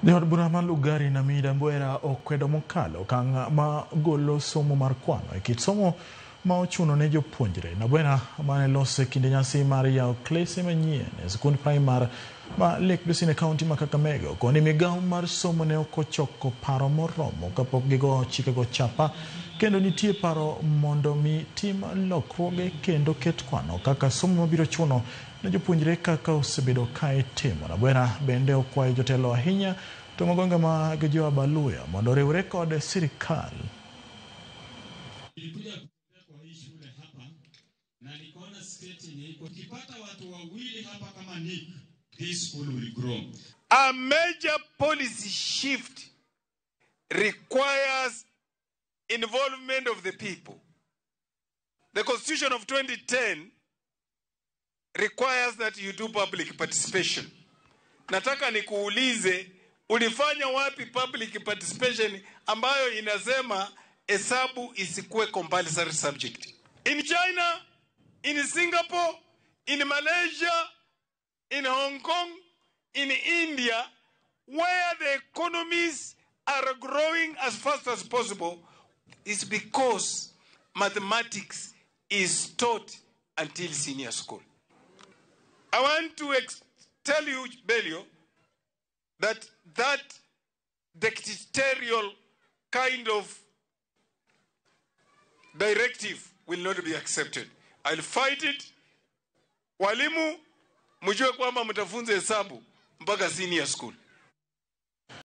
Jaod bura ma Lugari Namida Mbwera okwedo mokalo okang' ma golo somo mar kwano e kit somo ma ochuno ne jopuonjre. Nabwera mane loso e kinde nyasi mar yawo klese manyien e sikund primar ma Lake Basin e kaunti ma Kakamega okoni migawo mar somo ne ok ochoko paro moromo kapok gigo chikego chapa kendo nitie paro mondo mi tim lokruoge kendo ket kwano kaka somo mabiro chuno ne jopuonjre kaka osebedo ka itimo. Nabwera bende okwayo jotelo ahinya to magwenge mag jo Abaluya mondo oriwre kod sirikal. Nilikuja kutembea kwa hii shule hapa na nikaona sketi yenye iko. Ukipata watu wawili hapa kama Nick, this school will grow. A major policy shift requires involvement of the people. The Constitution of 2010 requires that you do public participation. Nataka nikuulize, ulifanya wapi public participation ambayo inasema hesabu isikuwe compulsory subject? In China, in Singapore, in Malaysia, in Hong Kong, in India, where the economies are growing as fast as possible, is because mathematics is taught until senior school. I want to tell you, Belio, that that dictatorial kind of directive will not be accepted. I'll fight it. Walimu, mjue kwamba mtafunza hesabu mpaka senior school.